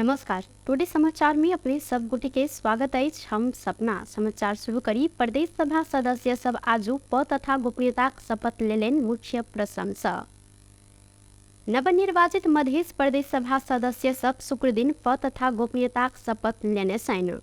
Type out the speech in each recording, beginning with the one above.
नमस्कार, टुडे समाचार में अपने सब गोटे के स्वागत अछि। हम सपना समाचार शुरू करी। प्रदेश सभा सदस्य सब आजू पद तथा गोपनीयताक शपथ लेलनि। मुख्य प्रशंसा नवनिर्वाचित मध्य प्रदेश सभा सदस्य सब शुक्रदिन पद तथा गोपनीयताक शपथ लेने छनि।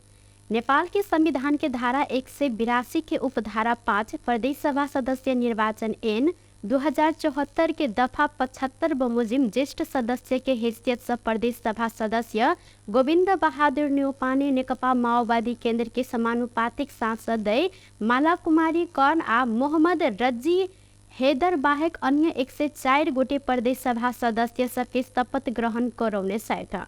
नेपाल के संविधान के धारा 182 के उपधारा 5 प्रदेश सभा सदस्य निर्वाचन ऐन 2074 के दफा 75 बमोजिम ज्येष्ठ सदस्य के हैसियत से प्रदेश सभा सदस्य गोविन्द बहादुर न्यौपाने नेकपा माओवादी केन्द्र के समानुपातिक सांसद माला कुमारी कर्ण आ मोहम्मद रज्जी हैदर बाहेक अन्य 104 गोटे प्रदेश सभा सदस्य सबके शपथ ग्रहण करौने छथि।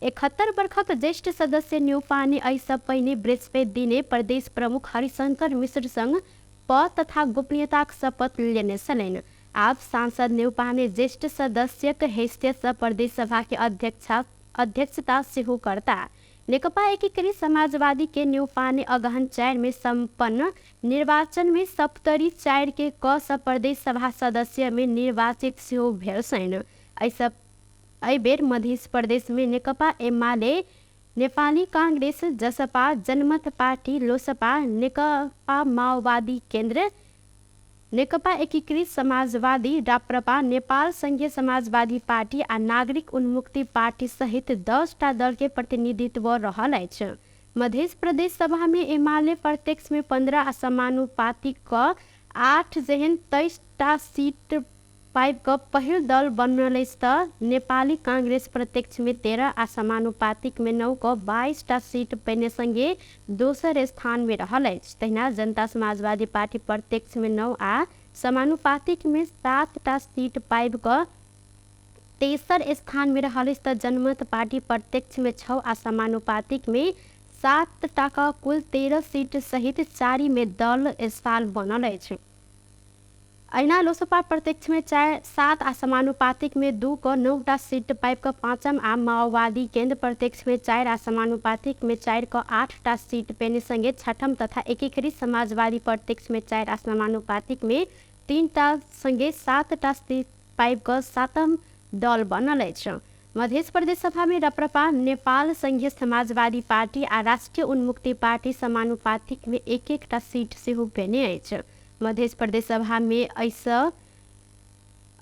71 वर्षक ज्येष्ठ सदस्य न्यौपाने एहिसँ पहिने बृहस्पति दिने प्रदेश प्रमुख हरिशंकर मिश्र संग पद तथा गोपनीयताक शपथ लेने छलनि। आब सांसद न्यौपाने ज्येष्ठ सदस्यक हैसियतसँ प्रदेश सभा के अध्यक्षता सेहो करता। नेकपा एकीकृत समाजवादी के न्यौपाने अगहन 4 में सम्पन्न निर्वाचन में सप्तरी 4 के क सँ प्रदेश सभा सदस्य में निर्वाचित सेहो भेल छनि। एहि बेर मध्य प्रदेश में नेकपा एमाले, नेपाली कांग्रेस, जसपा, जनमत पार्टी, लोसपा, नेकपा माओवादी केन्द्र, नेकपा एकीकृत समाजवादी, राप्रपा, नेपाल संघीय समाजवादी पार्टी आ नागरिक उन्मुक्ति पार्टी सहित 10टा दल के प्रतिनिधित्व रहल अछि। मध्य प्रदेश सभा में एमाले प्रत्यक्ष में 15 आ समानुपातिक क 8 जेहन 23टा सीट पाबि कऽ पहिल दल बनल अछि तऽ नेपाली कांग्रेस प्रत्यक्ष में 13 आ समानुपातिक में 9 क 22टा सीट पेने संगे दोसर स्थान में रहल अछि। तहिना जनता समाजवादी पार्टी प्रत्यक्ष में 9 आ समानुपातिक में 7टा सीट पाबि कऽ तेसर स्थान में रहल अछि तऽ जनमत पार्टी प्रत्यक्ष में 6 आ समानुपातिक में 7टा क कुल 13 सीट सहित 4 में दल स्थान बनल अछि। अहिना लोसपा प्रत्यक्ष में 4, 7 आ समानुपातिक में 2 क 9टा सीट पाबि कऽ पाँचम आ माओवादी केन्द्र प्रत्यक्ष में 4 आ समानुपातिक में 4 क 8टा सीट पेने संगे छठम तथा एकीकृत समाजवादी प्रत्यक्ष में 4 आ समानुपातिक में 3टा संगे 7टा सीट पाबि कऽ सातम दल बनल अछि। मध्य प्रदेश सभा में राप्रपा, नेपाल संघीय समाजवादी पार्टी आ राष्ट्रीय उन्मुक्ति पार्टी समानुपातिक में 1-1टा सीट सेहो पेने अछि। मध्य प्रदेश सभा में एहिसँ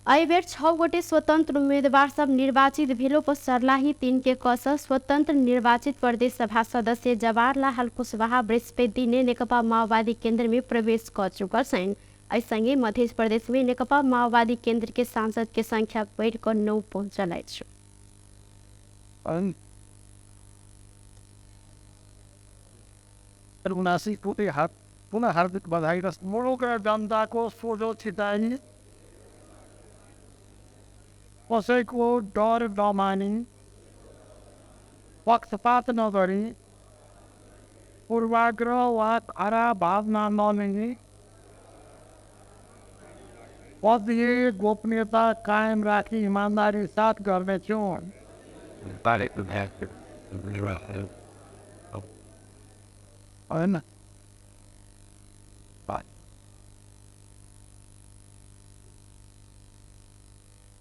एहिबेर 6 गोटे स्वतंत्र उम्मीदवार सब निर्वाचित भेलो पर सर्लाही 3 के क सँ स्वतंत्र निर्वाचित प्रदेश सभा सदस्य जवाहरलाल कुशवाहा बृहस्पति दिने नेकपा माओवादी केंद्र में प्रवेश कऽ चुकल छनि। एहि संगे मध्य प्रदेश में नेकपा माओवादी केंद्र के सांसद के संख्या बढ़ि कऽ 9 पहुंचल अछि। पुनः हार्दिक बधाई र मुलुक र जनताको सोझो छिटाई, कसैको डर नमानी, पक्षपात नगरी, पूर्वाग्रह वा खराब भावना नलिनी, पदीय गोपनीयता कायम राखी इमान्दारी साथ गर्नेछु।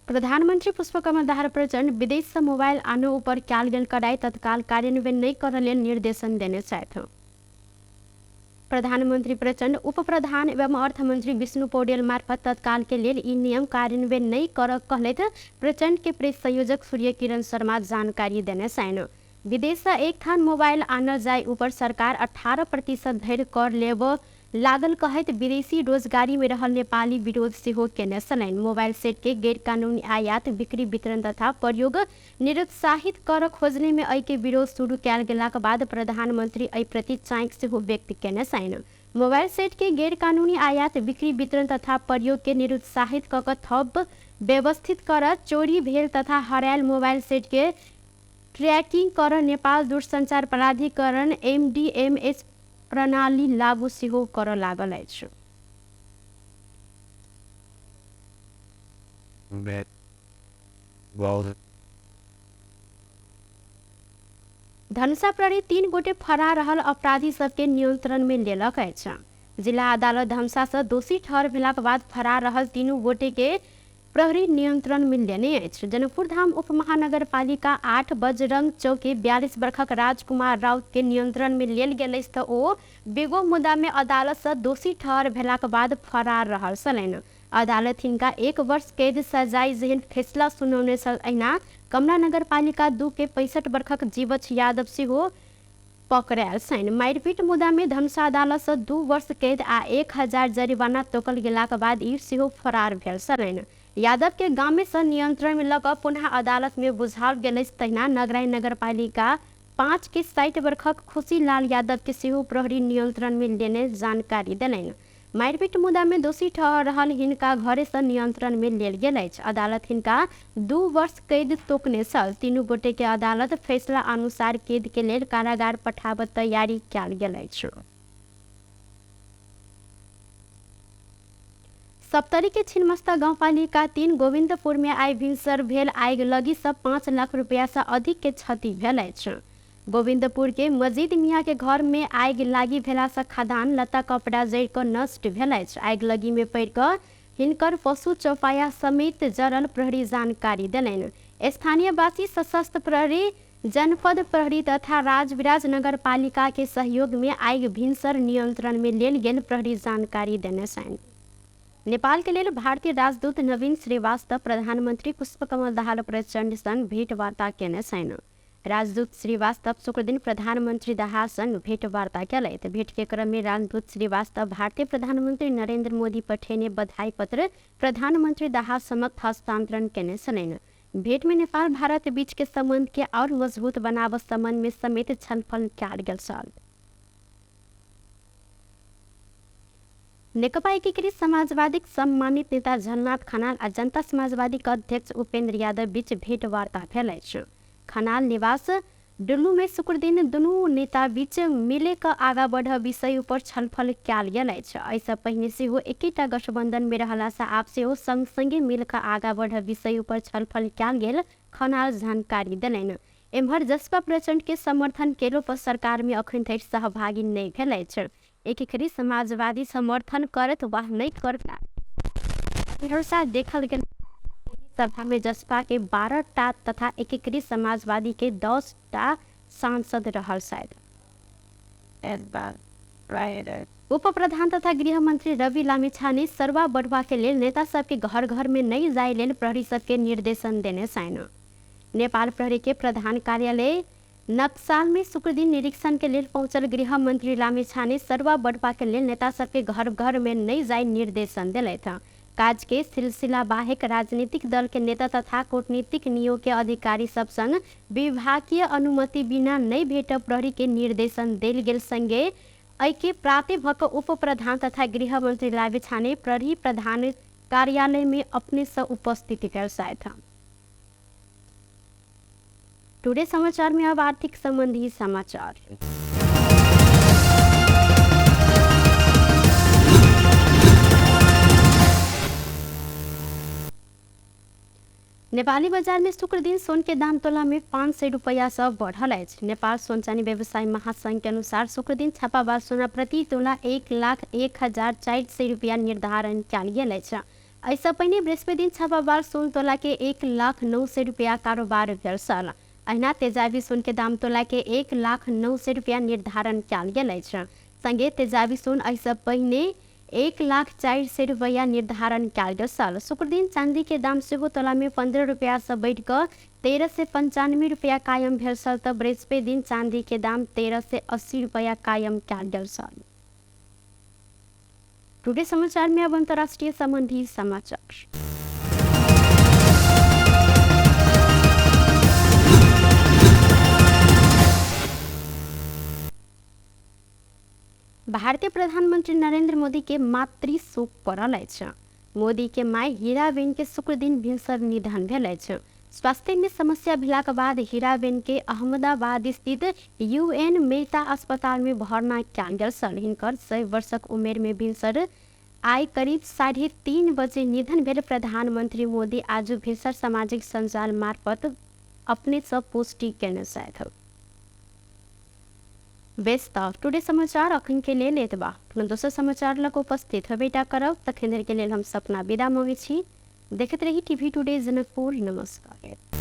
प्रधानमंत्री पुष्पकमल दाहाल प्रचण्ड विदेश से मोबाइल आनो ऊपर कयल गेल कड़ाई तत्काल कार्यान्वयन नहि करऽ लेल निर्देशन देने छथि। प्रधानमंत्री प्रचण्ड उप प्रधान एवं अर्थमंत्री विष्णु पौडेल मार्फत तत्काल के लेल ई नियम कार्यान्वयन नहि करऽ कहलथि। प्रचण्ड के प्रेस संयोजक सूर्य किरण शर्मा जानकारी देने छनि। विदेश से एक थान मोबाइल आनल जाय ऊपर सरकार 18% धरि कर लेब लागल कहैत विदेशी रोजगारी में रहल नेपाली विरोध सेहो केने छलनि। मोबाइल सेट के गैरकानूनी आयात, बिक्री, वितरण तथा प्रयोग निरुत्साहित कर खोजने में एहि के विरोध शुरू कयल गेलाक बाद प्रधानमंत्री एहि प्रति चाँकि सेहो व्यक्त केने छनि। मोबाइल सेट के गैरकानूनी आयात, बिक्री, वितरण तथा प्रयोग के निरुत्साहित कऽ कऽ थप व्यवस्थित कर चोरी भेल तथा हरायल मोबाइल सेट के ट्रैकिंग कर नेपाल दूरसंचार प्राधिकरण एमडीएमएस प्रणाली लागू सेहो करऽ लागल अछि। धनुषा प्रहरी 3 गोटे फरार रहल अपराधी सबके नियंत्रण में लेलक अछि। जिला अदालत धनुषा से दोषी ठहर भेलाक बाद फरार रहल 3 गोटे के प्रहरी नियंत्रण में लेने अछि। जनकपुरधाम उप महानगरपालिका 8 बजरंग चौकी 42 वर्षक राजकुमार राउत के नियंत्रण में लेल गेल अछि तऽ ओ बेगो मुद्दा में अदालत से दोषी ठहर भेलाक बाद फरार रहल छलनि। अदालत हिनका 1 वर्ष कैद सजाय जेहन फैसला सुनौने छल। अहिना कमला नगरपालिका 2 के 65 वर्षक जीवछ यादव सेहो पकड़ायल छनि। मारिपीट मुद्दा में धनुषा अदालत से 2 वर्ष कैद आ 1000 जरिमाना तोकल गेलाक बाद ई सेहो फरार भेल छलनि। यादव के गामे से नियंत्रण में लऽ कऽ पुनः अदालत में बुझाओल गेल अछि। तहिना नगराई नगरपालिका 5 के 60 वर्षक खुशीलाल यादव के सेहो प्रहरी नियंत्रण में लेने जानकारी देलनि। मारिपीट मुद्दा में दोषी ठहर रहल हिनका घरे से नियंत्रण में लेल गेल अछि। अदालत हिनका 2 वर्ष कैद तोकने छल। तीनू गोटे के अदालत फैसला अनुसार कैद के लेल कारागार पठाबऽ तैयारी कयल गेल अछि। सप्तरी के छिन्मस्ता गाउँपालिका 3 गोविन्दपुर में आइ भिनसर भेल आगि लगी से 5 लाख रुपया से अधिक के क्षति भेल अछि। गोविन्दपुर के मजीद मियाँ के घर में आगि लागी भेला से खदान लत्ता कपड़ा जरि कऽ नष्ट भेल अछि। आगि लगी में पड़ि कऽ हिनकर पशु चौपाया समेत जरल प्रहरी जानकारी देलनि। स्थानीयवासी सशस्त्र प्रहरी, जनपद प्रहरी तथा राजविराज नगरपालिका के सहयोग में आगि भिनसर नियंत्रण में लेल गेल प्रहरी जानकारी देने छनि। नेपाल के लेल भारतीय राजदूत नवीन श्रीवास्तव प्रधानमंत्री पुष्पकमल दाहाल प्रचण्ड संग भेंटवार्ता केने छनि। राजदूत श्रीवास्तव शुक्रदिन प्रधानमंत्री दाहाल संग भेंटवार्ता केलथि। भेंट के क्रम में राजदूत श्रीवास्तव भारतीय प्रधानमंत्री नरेंद्र मोदी पठेने बधाई पत्र प्रधानमंत्री दाहाल समक्ष हस्तांतरण केने छलनि। भेंट में नेपाल भारत बीच के संबंध के और मजबूत बनाबऽ संबंध में समेत छलफल कयल गेल छल। नेकपा एकीकृत समाजवादीक सम्मानित नेता झलनाथ खनाल आ जनता समाजवादीक अध्यक्ष उपेंद्र यादव बीच भेंटवार्ता भेल अछि। खनाल निवास डुल्लू में शुक्रदिन दुनू नेता बीच मिले कऽ आगा बढ़ विषय ऊपर छलफल कयल गेल अछि। एहिसँ पहिने सेहो एकेटा गठबंधन में रहला से आब सेहो संग संगे मिल कऽ आगा बढ़ विषय ऊपर छलफल कयल गेल खनाल जानकारी देलनि। एम्हर जसपा प्रचण्ड के समर्थन केलो पर सरकार में अखन धरि सहभागी नहि भेल अछि। एकीकृत समाजवादी समर्थन करत वा नहि करत भरोसा देखल गेल। सभा में जसपा के 12 टा तथा एकीकृत समाजवादी के 10 टा सांसद रहल शायद। उप प्रधान तथा गृह मंत्री रवि लामिछाने सरवा बढ़वा के लेल नेता सबके घर घर में नहीं जाय लेल प्रहरी सबके निर्देशन देने छनि। नेपाल प्रहरी के प्रधान कार्यालय नक्साल में शुक्रदिन निरीक्षण के लेल पहुंचल गृह मंत्री लामिछाने सरवा बढ़वा के लेल नेता सबके घर घर में नहीं जाय निर्देशन दिलथि। काज के सिलसिला बाहेक राजनीतिक दल के नेता तथा कूटनीतिक नियोग के अधिकारी सब संग विभागीय अनुमति बिना नहीं भेटब प्रहरी के निर्देशन देल गेल संगे एहि के प्राप्ति भऽ कऽ उप प्रधान तथा गृह मंत्री लामिछाने प्रहरी प्रधान कार्यालय में अपने से उपस्थित भेल छथि। टुडे समाचार में अब आर्थिक संबंधी समाचार। नेपाली बाजार में शुक्र दिन सोन के दाम तोला में 500 रुपया से बढ़ल अछि। नेपाल सोन चानी व्यवसाय महासंघ के अनुसार शुक्र दिन छापाबार सोना प्रति तोला 1,01,400 रुपया निर्धारण कयल गेल अछि। एहिसँ पहिने बृहस्पति दिन छापाबार सोन तोला के 1,09,000 रुपया कारोबार भेल छल। अहिना तेजाबी सोन के दाम तोला के 1,09,000 रुपया निर्धारण कयल गेल अछि। संगे तेजाबी सोन एहिसँ पहिने 1,04,000 रुपया निर्धारण कयल गेल छल। शुक्रदिन चांदी के दाम सेहो तोला में 15 रुपया से बढ़ि कऽ 1395 रुपया कायम भेल छल तऽ बृहस्पति दिन चांदी के दाम 1380 रुपया कायम कयल गेल छल। टुडे समाचार में अब अंतर्राष्ट्रीय संबंधी समाचार। भारतीय प्रधानमंत्री नरेंद्र मोदी के मातृ शोक पड़ल अछि। मोदी के my Heeraben के शुक्रदिन भिनसर निधन भेल अछि। स्वास्थ्य में समस्या भेलाक बाद हीराबेन के अहमदाबाद स्थित यूएन मेहता अस्पताल में भर्ना कयल गेल छल। हिनकर 100 वर्षक उमेर में भिनसर आइ करीब 3:30 बजे निधन भेल। प्रधानमंत्री मोदी आज भिनसर सामाजिक सञ्जाल मार्फत अपने सँ पुष्टि केने छथि। बेस त टुडे समाचार अखन के लेल एतबा। अपना दोसर समाचार लग उपस्थित होबेटा करब, तखन धरि के लेल हम सपना विदा मांगै छी। देखैत रही टीवी टुडे जनकपुर। नमस्कार।